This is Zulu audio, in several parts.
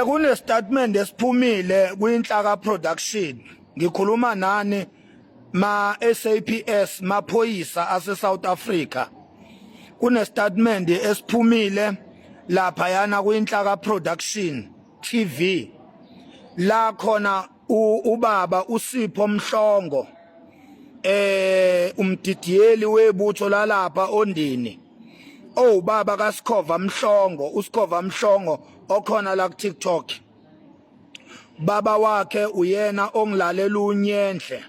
Kune statement esiphumile kwiNhlaka Production. Ngikhuluma nani ma SAPS maphoyisa ase South Africa. Kune statement esiphumile lapha yana kwiNhlaka Production TV. La khona ubaba uSipho Mhlongo umdidiyeli webutho lalapha ondini owubaba kaSikhova Mhlongo, uSikhova Mhlongo okhona la ku TikTok. Baba wakhe uyena ongilalela unyendle,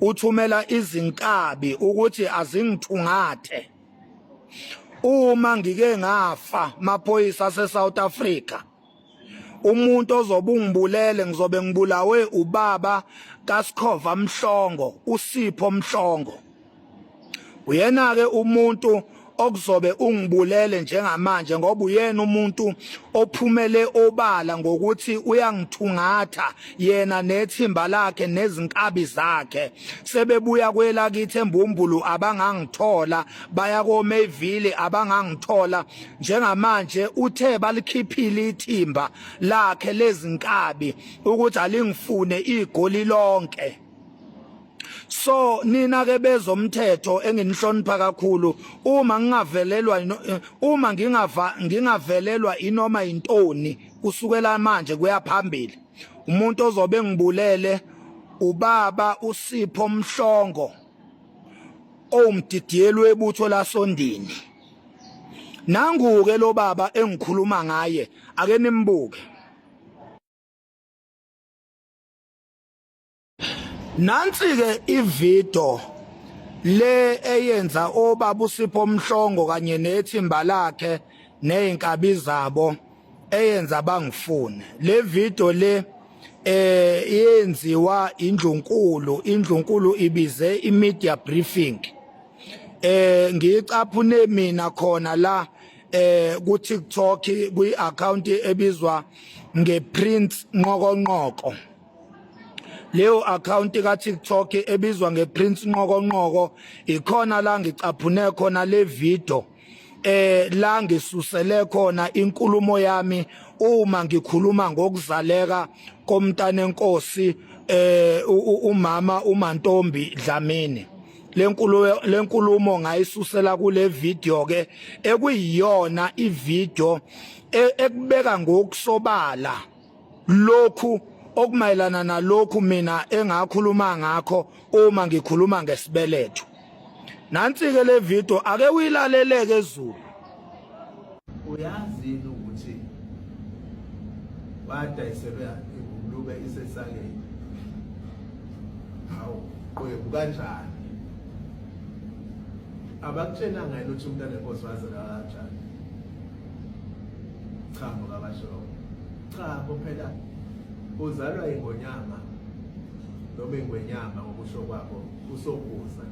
uthumela izinkabi ukuthi azingithungathe uma ngike ngafa maphoyisa ase South Africa. Umuntu ozobe ungibulele ngizobe ngibulawe ubaba kaSikhova Mhlongo, uSipho Mhlongo. Uyena ke umuntu okuzobe ungibulele njengamanje ngoba uyena umuntu ophumele obala ngokuthi uyangithungatha yena nethimba lakhe nezinkabi zakhe. Sebebuya kwelakithi eMbumbulu abangangithola, baya koMayville abangangithola. Njengamanje uthe balikhiphile ithimba lakhe lezinkabi ukuthi alingifune igoli lonke. So nina ke bezomthetho enginihlonipha kakhulu, uma ngingavelelwa uma ngingava ngingavelelwa inoma intoni kusukela manje kuya phambili, umuntu ozobe ngibulele ubaba uSipho Mhlongo owumdidiyeli webutho lasondini. Nangu ke lo baba engikhuluma ngaye, ake nimbuke. Nansi ke ivideo le eyenza obaba uSipho Mhlongo kanye nethimba lakhe nezinkabi zabo eyenza bangifune. Le video le yenziwa indlunkulu, indlunkulu ibize i-media briefing. Ngiyicaphune mina khona la ku TikTok kwi account ebizwa ngePrince Nqokonqoko. Leyo account ka TikTok ebizwa ngePrince Nqokonqoko ikhona la ngicaphune khona le video la ngisusele khona inkulumo yami uma ngikhuluma ngokuzaleka komntana enkosi umama uMantombi Dlamini. Lenkulumo lenkulumo ngayisusela kule video ke ekuyiyona ivideo ekubeka ngokusobala lokhu okumayelana nalokhu mina engakhuluma ngakho uma ngikhuluma ngesibeletho. Nansi ke le video, ake uyilaleleke ezulu. Uyazi yini ukuthi wadayiselwa ingulube isesakeni? Hawu, qwebu kanjani? Abakutshelanga yini ukuthi umntana enkosi wazalwa kanjani? Cha ngokabasho. Cha bo phela uzalwa ingonyama noma ingwenyama ngokusho kwabo uSobhuza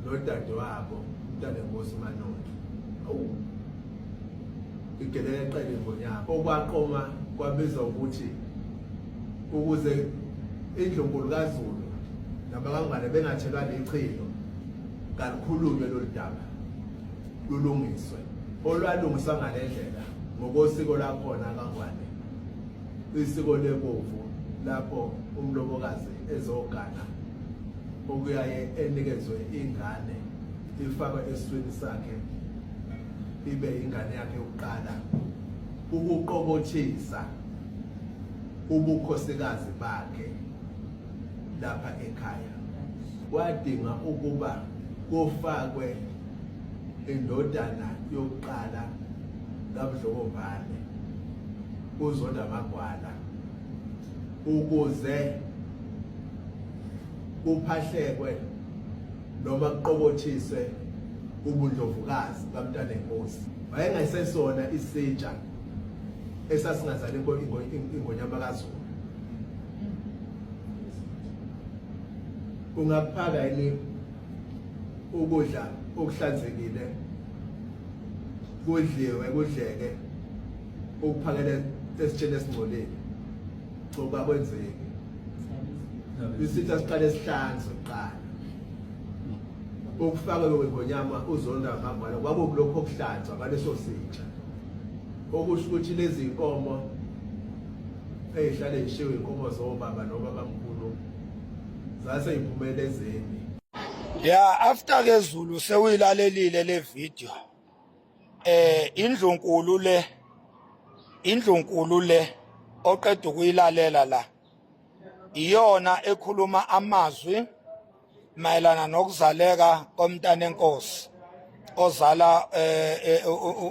nodadewabo umntanenkosi uManoni. Awu igelekeqele ingonyama okwaqoma kwabizwa ukuthi ukuze indlunkulu kaZulu nabakangwane bengathelwa lichilo kalukhulunywe lolu daba lulungiswe olwalungiswa ngale ndlela ngokosiko lakhona kaNgwane, isiko lebovu lapho umlobokazi ezogana okuyaye enikezwe ingane ifakwe esiswini sakhe ibe ingane yakhe yokuqala ukuqobothisa ubukhosikazi bakhe lapha ekhaya. Kwadinga ukuba kufakwe indodana yokuqala kaMdlokombane uZonda Magwala ukuze kuphahlekwe noma kuqobothiswe ubundlovukazi kaMntanenkosi. Wayengasesona isitsha esasingazali ingonyama kaZulu. Ungakuphaka yini ukudla okuhlanzekile kudliwe kudleke ukuphakele esitsheni esingcolile? Ngoba kwenzeki. Isitha siqale sihlanzwe kuqala. Ukufaka kwengonyama uzonda amagwala kwakukulokho okuhlanzwa ngaleso sitsha. Okusho ukuthi lezi nkomo ezihlale zishiwe inkomo zobaba nobabamkhulu zase yiphumela ezeni. Ya, after ke Zulu sewuyilalelile le video. Indlunkulu le, indlunkulu le oqeda ukuyilalela la iyona ekhuluma amazwi mayelana nokuzaleka komntana enkosi ozala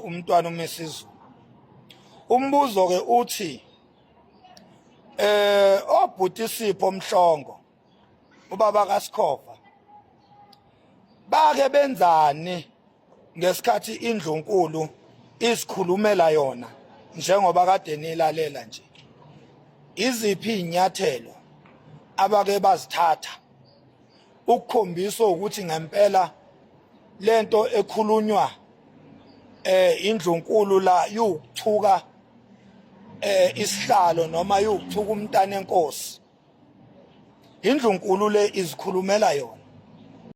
umntwana uMisizulu. Umbuzo ke uthi obhuti Sipho Mhlongo, ubaba kaSikhova, bake benzani ngesikhathi indlunkulu isikhulumela yona njengoba kade nilalela nje? Iziphi inyathelo abake bazithatha ukukhombisa ukuthi ngempela lento ekhulunywa indlunkulu la yukuthuka isihlalo noma yukuthuka umntana enkosi? Indlunkulu le izikhulumela yona.